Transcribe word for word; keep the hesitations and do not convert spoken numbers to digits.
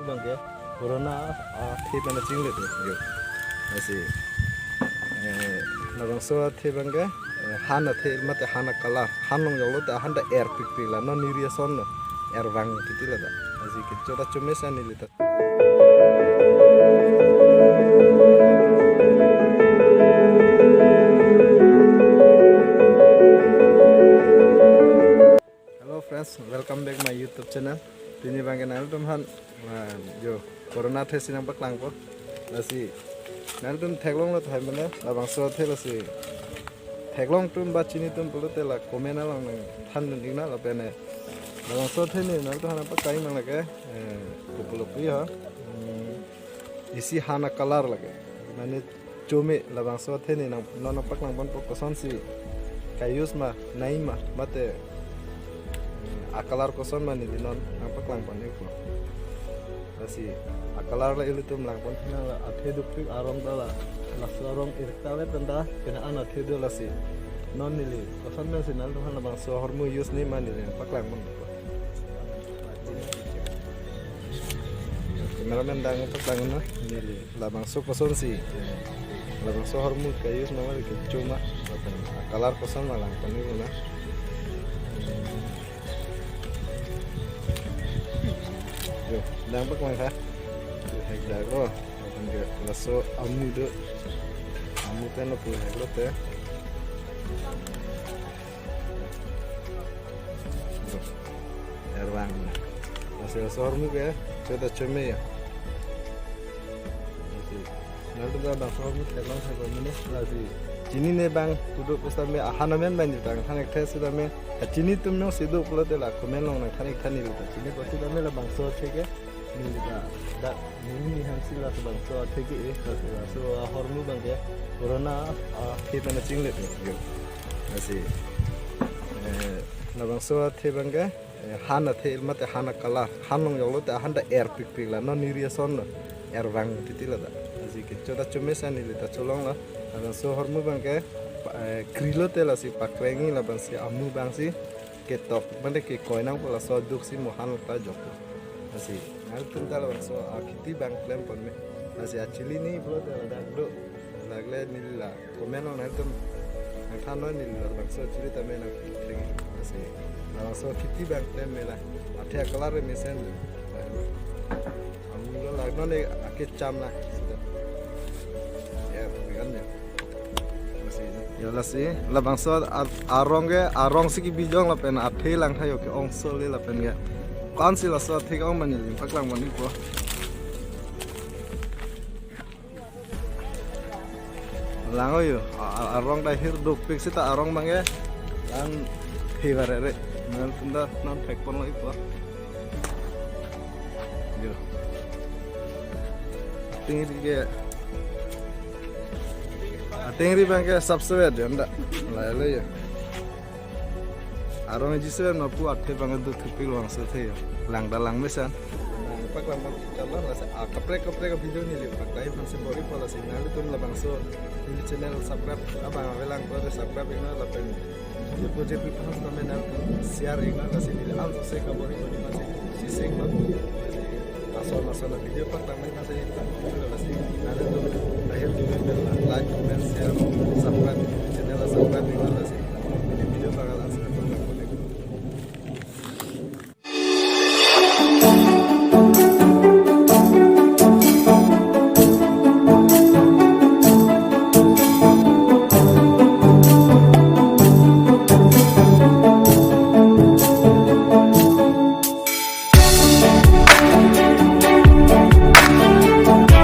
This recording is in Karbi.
Bangke corona athe pen chinglet yo. Lasi, eh, labangso athe bangke, eh, han athe mate han a-color. Han along joklo te han ta er pikpik la non niri ason lo. Er vang titi la ta. Lasi kecho ta chome sa neli ta. Hello friends, welcome back my YouTube channel. Pini bangke nangtum aphan, ah, jo, corona athe si nangpaklangpo. Lasi nangtum theklonglo tahai mane, labangso athe lasi theklong atum ba chini atum pulote la comment along nangthan dun iknon lapen labangso athe ne nangtum aphan paklang nang lake, eh, kopilo pu ha. Hmm, isi han a-color lake. Mane chome labangso athe ne nang, non nangpaklangponpo kosonsi ka-use ma, nai ma, mate, hmm, a-color koson ma neli non nangpaklangpon ikpo. Lasi a-color la ilitum langpon thinang la athe dukpik arong ta la, laso arong irta le penta, penta an athe do lasi. Non neli koson pensi nangtum aphan labangso ahormu use ne ma neli nangpaklangpon. Cameraman dang paklang na neli labangso kosonsi, labangso ahormu ka-use ma mari kecho ma, a-color koson ma langpon iknon. Jo, dang paklang ha. Hek dak lo. Lapen ke laso amu do. Amu pen lo pu hek lo te. Jo. Er vang. Lasi laso ahormu ke, cho ta chome ya. Lasi nangtum ta labangso ahormu theklong sa ko mene, lasi chini ne bang kudo pusitame ahan amen bang jutang than ek the sitame, a chini atum jongsi do pulote la comment along nangthan ik than neli ta. Chini ko sitame labangso athe ke neli ta, dak neli ni hangsi labangso athe ke, eh, lasi laso ahormu bangke corona athe pen chinglet yo. Lasi, eh, labangso athe bangke, eh, han athe mate han a-color. Han along joklo te han ta er pikpik la non niri ason lo. Er vang titi la ta. Lasi kecho ta chome sa neli ta cholonglo. Labangso ahormu bangke, pa-, eh, krilo te lasi pakreng ik labangsi amu bangsi ketok mane kekoi nangpo laso aduk si mo han ta jokpo. Lasi nangtum ta labangso akheti bang klemponme. Lasi achili ne pulote ladak do. Lagle neli la comment along nangtum nangthan non neli labangso achili tame nangthek. Lasi labangso akheti bang klemme la. Athe a-color mesen. Amu lo la non ne akecham la. Ya, bukan ya. Ya lasi, labangso ar-, arong ke, arong si kebijong lapen athe lang tha yo ke-ong sole lapen ke. Ko-ansi laso athe ke-ong ma neli nangpaklangpon ikpo. Lang o yo, a-, a-, arong ta hirduk pik seta arong bangke. Lang hi bare re. Nangtum ta non thekponlo ikpo. Jo. Atengri ke, atengri bangke sabse bed jo anda. Lai lo yo. Arong ji se no pu athe bangke do thupi long se the yo. Lang ta lang mesen. Nangpaklangpon iknon lasi, ah, kaprek kaprek video neli paklangpon si bor-ipo lasi nanglitum labangso neli channel subscribe abang avelang pulote subscribe iknon lapen jirpo jirpi aphan tame nangtum share iknon lasi neli anso se kabor-i bor-i masi sising lo. Ason ason a-video paklang mani masi neli tang lo lasi nanglitum lahir dulu like, comment, share, subscribe channel subscribe iknon lasi